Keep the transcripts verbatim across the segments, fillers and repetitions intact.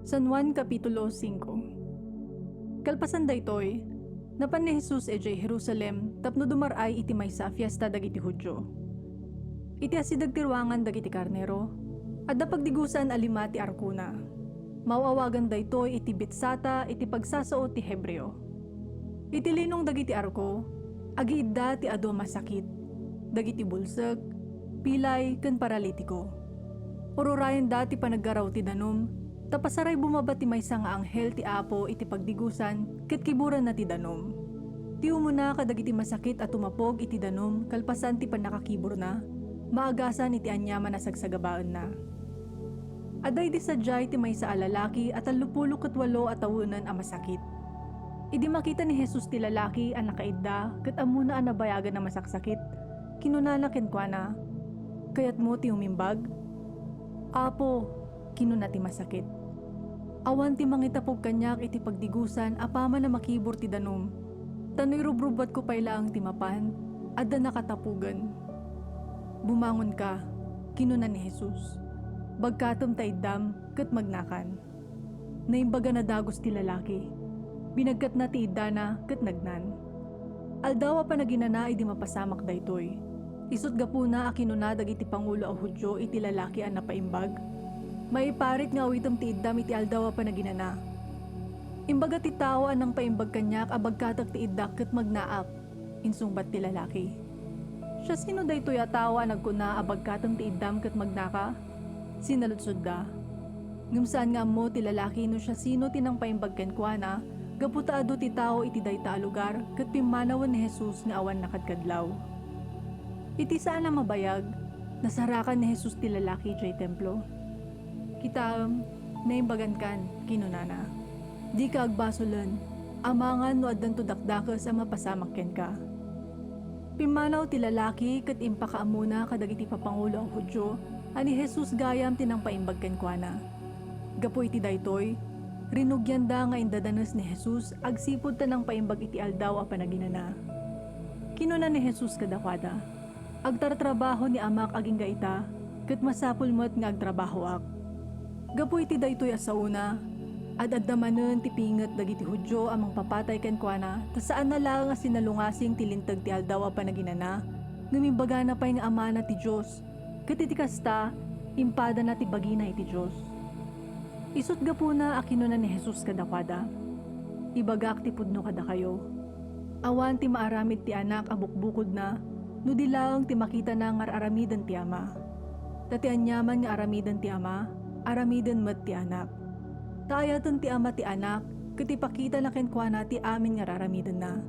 San Juan Kapitulo singko. Kalpasan daytoy, napan ni Jesus idiay Jerusalem tapno dumar-ay iti maysa a fiesta dagiti Judio. Iti asideg ti ruangan dagiti karnero, adda pagdigusan a lima ti arkona. Maaw-awagan daytoy iti Betsata iti pagsasao ti Hebreo. Iti linong dagiti arko, agiidda ti adu a masakit, dagiti bulsek, pilay, ken paralitiko. Ururayenda ti panaggaraw ti danum, ta pasaray bumaba ti maysa nga anghel ti Apo iti pagdigusan ket kiburanna ti danum. Ti umuna kadagiti masakit a tumapog iti danum kalpasan ti pannakakiburna, maagasan iti aniaman a sagsagabaenna. Adda idi sadiay ti maysa a lalaki a tallopulo ket walo a tawenen a masakit. Idi makita ni Jesus ti lalaki a nakaidda ket ammona a nabayagan a masaksakit, kinunana kenkuana, "Kayatmo ti umimbag?" "Apo," kinuna ti masakit, "awan ti mangitapog kaniak iti pagdigusan apaman a makibur ti danum, ta no irubrubbuatko pay laeng ti mapan, adda nakatapogen." "Bumangonka," kinuna ni Jesus. "Bagkatem ta iddam ket magnakan." Naimbagana dagus ti lalaki. Binagkatna ti iddana ket nagnan. Aldaw a Panaginana idi mapasamak daytoy. Isut' gapuna a kinuna dagiti pangulo a Judio iti lalaki a napaimbag, "Maiparit nga awitem ti iddam iti Aldaw a Panaginana." "Imbaga ti tao a nangpaimbag kaniak a bagkatek ti iddak ket magnaak," insungbat ti lalaki. "Siasino daytoy a tao a nagkuna a bagkatem ti iddam ket magnaka?" sinaludsodda. Ngem saan nga ammo ti lalaki no siasino ti nangpaimbag kenkuana, gapu ta adu ti tao iti dayta a lugar ket pimmanawen ni Jesus nga awan nakadkadlaw. Iti saan a mabayag, nasarakan ni Jesus ti lalaki idiay Templo. "Kitaem, naimbagankan," kinunana. "Dika agbasolen, amangan no addanto dakdakes a mapasamak kenka." Pimmanaw ti lalaki ket impakaammona kadagiti papangulo a Judio a ni Jesus gayam ti nangpaimbag kenkuana. Gapu iti daytoy, rinugianda nga indadanes ni Jesus agsipud ta nangpaimbag iti Aldaw a Panaginana. Kinuna ni Jesus kadakuada, "Agtartrabaho ni Amak agingga ita, ket masapul met nga agtrabahoak." Gapu iti daytoy a saona, ad-adda manen ti pinget dagiti Judio a mangpapatay kenkuana ta saanna laeng a sinalungasing ti Linteg ti Aldaw a Panaginana, ngem imbagana pay nga Amana ti Dios, ket iti kasta, impadana ti bagina iti Dios. Isut' gapuna a kinuna ni Jesus kadakuada, "Ibagak ti pudno kadakayo. Awan ti maaramid ti Anak a bukbukodna no di laeng ti makitana nga ar-aramiden ti Ama. Ta ti aniaman nga aramiden ti Ama, aramiden met ti Anak. Ta ayaten ti Ama ti Anak ket ipakitana kenkuana ti amin nga ar-aramidenna.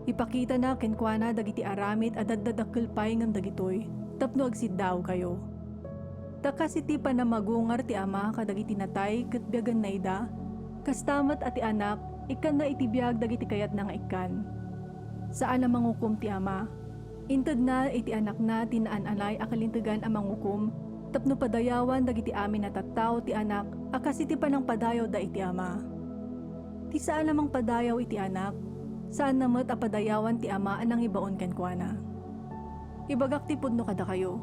Ipakitana kenkuana dagiti aramid a daddadakkel pay ngem dagitoy tapno agsiddaawkayo. Ta kas iti panamagungar ti Ama kadagiti natay ket biagenna ida, kasta met a ti Anak ikkanna iti biag dagiti kayatna nga ikkan. Saan a mangukom ti Ama. Intedna iti Anakna ti naan-anay a kalintegan a mangukom tapno padayawan dagiti amin a tattao ti Anak a kas iti panangpadayawda iti Ama. Ti saan a mangpadayaw iti Anak, saanna met a padayawan ti Ama a nangibaon kenkuana. Ibagak ti pudno kadakayo,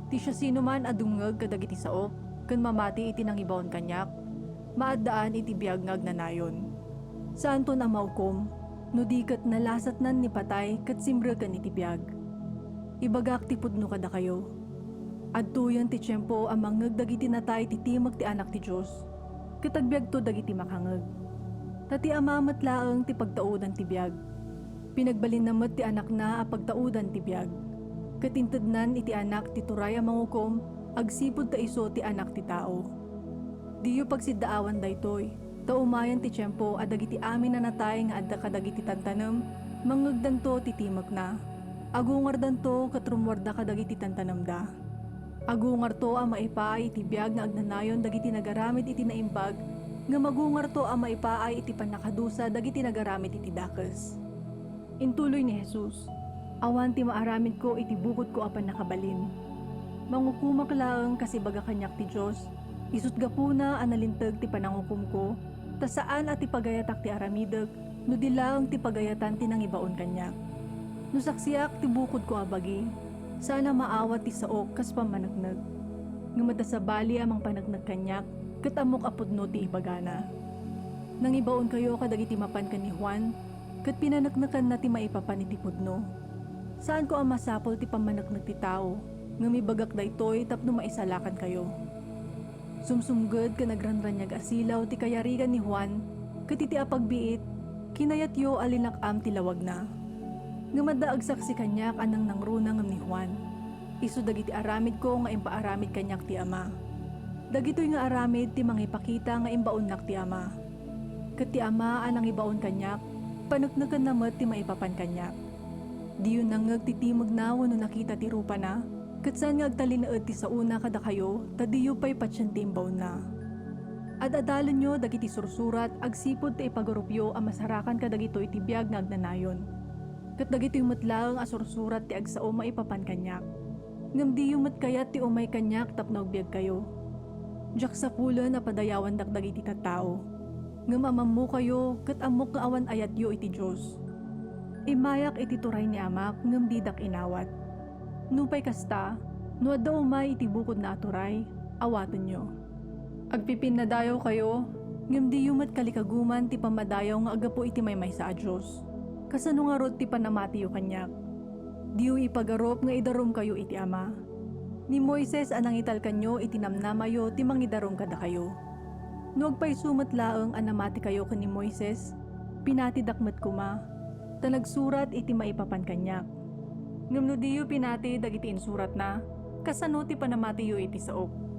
ti siasinoman a dumngeg kadagiti saok ken mamati iti nangibaon kaniak, maaddaan iti biag nga agnanayon. Saanton a maukom, no di ket nalasatnan ni patay ket simreken iti biag. Ibagak ti pudno kadakayo. Adtoyen ti tiempo a mangngeg dagiti natay ti timek ti Anak ti Dios, ket agbiagto dagiti makangngeg. Ta ti Ama met laeng ti pagtaudan ti biag. Pinagbalinna met ti Anakna a pagtaudan ti biag, ket intednan iti Anak ti turay a mangukom agsipud ta isu ti Anak ti Tao. Diyo pagsiddaawan daytoy, ta umayen ti tiempo a dagiti amin a natay nga adda kadagiti tantanem, mangngegdanto ti timekna. Agungardanto ket rummuarda kadagiti tantanemda. Agungarto a maipaay iti biag nga agnanayon dagiti nagaramid iti naimbag, ngem agungarto a maipaay iti pannakadusa dagiti nagaramid iti dakes. Intuloy ni Jesus, "Awan ti maaramidko iti bukodko a pannakabalin. Mangukomak laeng kas ibaga kaniak ti Dios, isut' gapuna a nalinteg ti panangukomko, ta saan a ti pagayatak ti aramidek, no di laeng ti pagayatan ti nangibaon kaniak. No saksiak ti bukodko a bagi, saan a maawat ti saok kas pammaneknek. Ngem adda sabali a mangpaneknek kaniak, ket ammok a pudno ti ibagana. Nangibaonkayo kadagiti mapan ken ni Juan, ket pinaneknekanna ti maipapan iti pudno. Saanko a masapul ti pammaneknek ti tao, ngem ibagak daytoy tapno maisalakankayo. Sumsumged ken agranraniag a silaw ti kayarigan ni Juan, ket iti apagbiit, kinayatyo a linak-am ti lawagna. Ngem adda agsaksi kaniak a nangnangruna ngem ni Juan. Isu dagiti aramidko nga impaaramid kaniak ti Ama. Dagitoy nga aramid ti mangipakita nga imbaonnak ti Ama. Ket ti Ama a nangibaon kaniak, paneknekenna met ti maipapan kaniak. Diyo nangngeg ti timegna wenno nakita ti rupana, ket saan nga agtalinaed ti saona kadakayo ta diyo pay patien ti imbaonna. Ad-adalenyo dagiti sursurat agsipud ta ipagarupyo a masarakan kadagitoy ti biag nga agnanayon. Ket dagitoy met laeng a sursurat ti agsao maipapan kaniak. Ngem diyo met kayat ti umay kaniak tapno agbiagkayo. Diak sapulen a padayawandak dagiti tattao. Ngem ammokayo ket ammok nga awan ayatyo iti Dios. Immayak iti turay ni Amak ngem didak inawat. Nupay kasta, no adda umay iti bukodna a turay, awatenyo. Agpipinnadayawkayo, ngem diyo met kalikaguman ti pammadayaw nga aggapu iti maymaysa a Dios. Kasano ngarud ti panamatiyo kaniak? Diyo ipagarup nga idarumkayo iti Ama. Ni Moises a nangitalkanyo iti namnamayo ti mangidarum kadakayo. No agpayso met laeng a namatikayo ken ni Moises, pinatidak met koma, ta nagsurat iti maipapan kaniak. Ngem no diyo pinati dagiti insuratna, kasano ti panamatiyo iti saok?